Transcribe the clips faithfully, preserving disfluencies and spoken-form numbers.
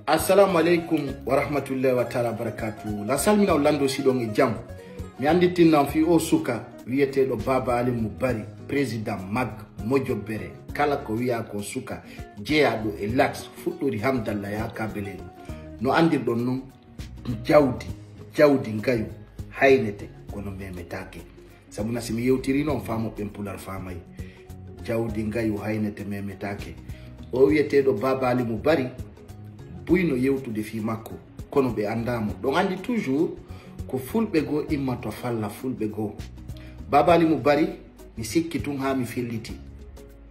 Assalamu aleykum wa rahmatullahi wa taala wa barakatuhu. La salmina o lando si ɗon e jam. Mi anditinnan fii o suka wi'eteeɗo Baba Alimu Bari, président mag Mojobere. Kala ko wi'a ko suka jeyaaɗo e Lax fuɗɗori Hamdalla yaha Kabele. No andirɗon non, jawdi, jawdi ngayu haynete kono memetaake. Sabu na si mi yewtiri non, faamoɓe ɓen pular faamay. Jawdi ngayu haynete memetaake. O wi'eteeɗo Baba Alimu Bari, buy no yewtude fii makko, kono ɓe anndaa mo. Ɗon anndi toujours ko fulɓe goo immato falla fulɓe goo. Baba Alimu Bari, mi sikki tun haa mi filliti.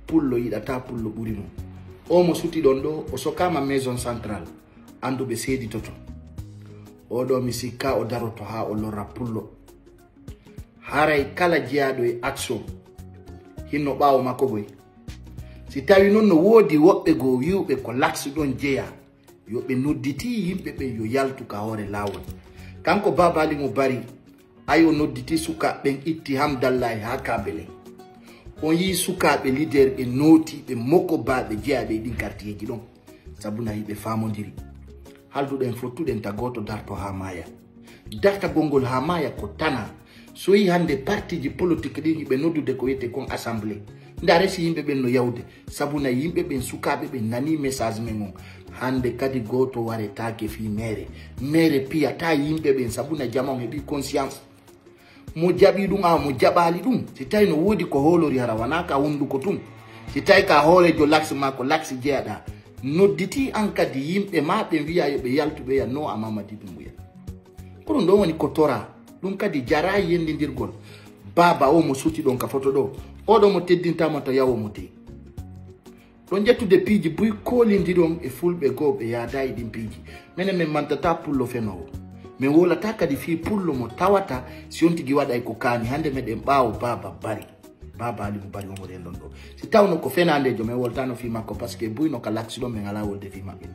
Pullo yiɗataa pullo ɓuri mo. O mo suti ɗon ɗoo, o sokaama Maison Centrale. Annduɓe seeditoto. Oo ɗoo mi sikkaa o daroto haa o lorra pullo. Haray kala jeyaaɗo e action hinno ɓaawo makko goy. Si tawi non no woodi woɓɓe goo wi'uɓe ko Lax ɗon jeyaa, yo ɓe nodditii yimɓe ɓen yo yaltu ka hoore laawol. Kanko Baba Alimu Bari, ay o nodditii sukaaɓe ɓen itti Hamdallahi haa Kabele. On yi'i sukaaɓe leader ɓe nootiiɓe mokobaaɓe jeyaaɓe e ɗin kartiyeeji ɗon. Sabu na hiɓe faamondiri. Halduɗen fottuɗen ta gooto darto haa maaya. Dartagol ngol haa maaya ko tana. So yi hannde partiiji politik ɗin hiɓe noddude ko wiyetee kon assemblée. Nda resi yimɓe ɓen no yawde. Sabu na yimɓe ɓen, sukaaɓe ɓen nanii message men on. Hannde kadi gooto waretaake fii meere. Meere piyataa yimɓe ɓen sabu na jama on heɓii conscience. Mo jaɓii ɗun, awa mo jaɓaali ɗun. Si tawi no woodi ko hoolori hara wanaa ka hunduko tun. Si tawi ka hooreejo Lax maa ko Lax jeyaɗaa. Nodditii an kadi yimɓe maa ɓen wi'aa yo ɓe yaltu ɓe ya no a Mamadi Dumbuya. Ko ɗun ɗon woni ko toraa. Ɗun kadi jaraa yendindirgol. Baaba o mo suti ɗon ka foto ɗoo. Oo ɗoo mo teddintaa mo to yawo mo de. Ɗon ƴettude piiji buy koolindiron e fulɓe goo ɓe yaadaayi ɗin piiji. Menen men mantataa pullo fenoowo. Men wowlataa kadi fii pullo mo tawata si on tigi waɗay ko kaani. Hannde meɗen ɓaawo Baaba Bari. Baaba Alimu Bari on woni en ɗon ɗoo. Si tawno ko fenaandeejo men woltaano fii makko, parce que buy no ka Lax ɗon men alaa wolde fii maɓɓe.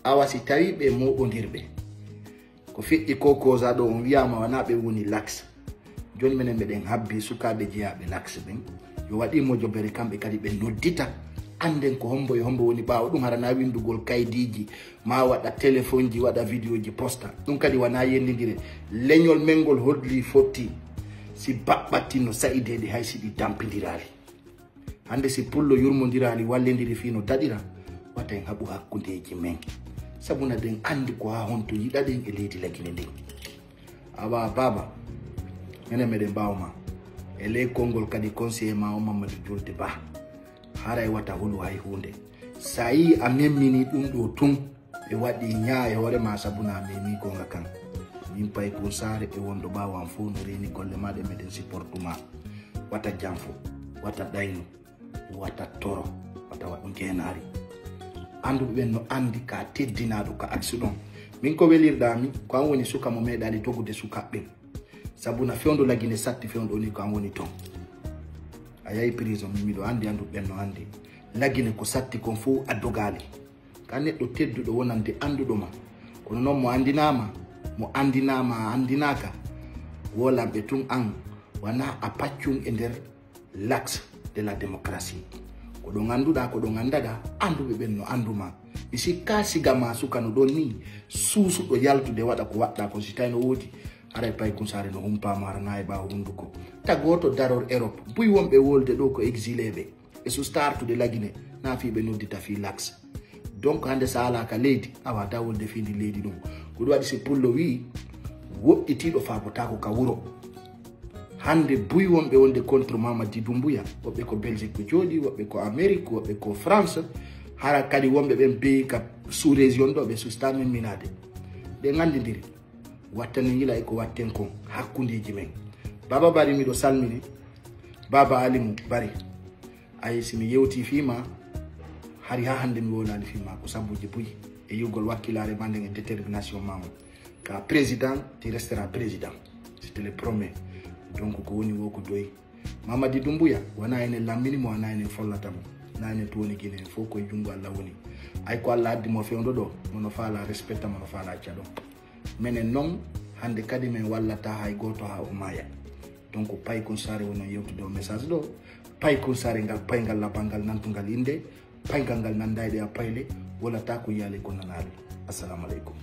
Awa si tawii ɓe mooɓondirɓe. Ko feƴƴi ko koza ɗoo on wi'aama wanaa ɓe woni Lax. Jooni menen meɗen habbii sukaaɓe jeyaaɓe Lax ɓen. Yo waɗii mojobere kamɓe kadi ɓe noddita. Annden ko hombo e hombo woni ɓaawo ɗun hara na winndugol kaydiiji maa waɗa telefonji waɗa videoji posta. Ɗun kadi wanaa yendindire. Leñol men ngol hollii fotti si baɓɓatti no sa'ideede hay si ɗi dampindiraali. Hannde si pullo yurmondiraali wallindiri fii no daɗira, wata en haɓu hakkundeeji men. Sabu na ɗen anndi ko haa honto yiɗaɗen e leydi Lagine ndin. Awa baaba, menen meɗen ɓaawo maa. E ley konngol kadi conseiller maa on Mammadu Julde Bah. Haray wata hulu hay huunde. Sa yii a memminii ɗun ɗoo tun, ɓe waɗii ñaa e hoore maa sabu na a memii goonga kan. Min Pay Kun Saare e wonɗo ɓaawo an fow no reeni golle maa ɗe meɗen sipportu maa. Wata janfo, wata ɗaynu, wata toro, wata waɗu ngeenaari. Annduɓe ɓen no anndi ka teddinaaɗo ka aksu ɗon. Min ko welirɗaa mi, ko an woni suka mo meeɗaali dogude sukaaɓe ɓen. Sabu na fewndo Lagine satti fewndo ni ko an woni ton. A yahi prison, min miɗo anndi, annduɓe ɓen no anndi. Lagine ko satti kon fow a dogaali. Ka neɗɗo tedduɗo wonande annduɗo ma. Kono non mo anndinaama, mo anndinaama a anndinaaka, wolanɓe tun an, wanaa a paccun e nder Lax de la démocratie. Ko ɗon annduɗaa, ko ɗon anndaɗaa, annduɓe ɓen no anndu ma. Mi sikkaa siga ma suka no ɗon nii, suusuɗo yaltude waɗa ko waɗɗaa kon si tawi no woodi, haray Pay Kun Saare no humpaa ma hara na e ɓaawo hunnduko. Ta gooto daror Europe, buy wonɓe wolde ɗoo ko exileeɓe. E susta artude Lagine, na fii ɓe noddita fii Lax. Donc hannde sa alaa ka leydi, a waawataa wolde fii ndin leydi ɗun. Ko ɗun waɗi si pullo wi'i, woɗɗitiiɗo faabotaako ka wuro. Hannde buy wonɓe wonde contre Mamadi Dumbuya, woɓɓe ko Belgique ko jooɗi, woɓɓe ko Amérique, woɓɓe ko France, hara kadi wonɓe ɓen beyi ka sous-région ɗoo ɓe sustaa memminaade. Ɗe nganndindiri. Wattanen yila e ko watten kon, hakkundeeji men. Baaba Bari, miɗo salmini. Baaba Alimu Bari. Ay, si mi yewtii fii maa, hari haa hannde mi wowlaali fii maa, ko sabuuji buy e yi'ugol wakkilaare maa nden e détermination maa on. Ka président, tu resteras président. Je te le promets. Donc, ko woni woo ko doy. Mamadi Dumbuya, wanaa enen lammini mo, wanaa enen follata mo. Wanaa enen tuwoni Gine, en fow ko e junngo Alla woni. Ay ko Alla addi mo fewndo ɗoo, mo no faalaa respecta, mo no faalaa acca ɗon. Menen non, hannde kadi men wallataa hay gooto haa o maaya. Donc, Pay Kun Saare woni on yewtude o message ɗoo. Pay Kun Saare ngal payngal labangal nantungal innde, payngal ngal nanndaa e ɗe a payle, wowlataa ko yi'aali ko nanaali. Assalamu alaikum.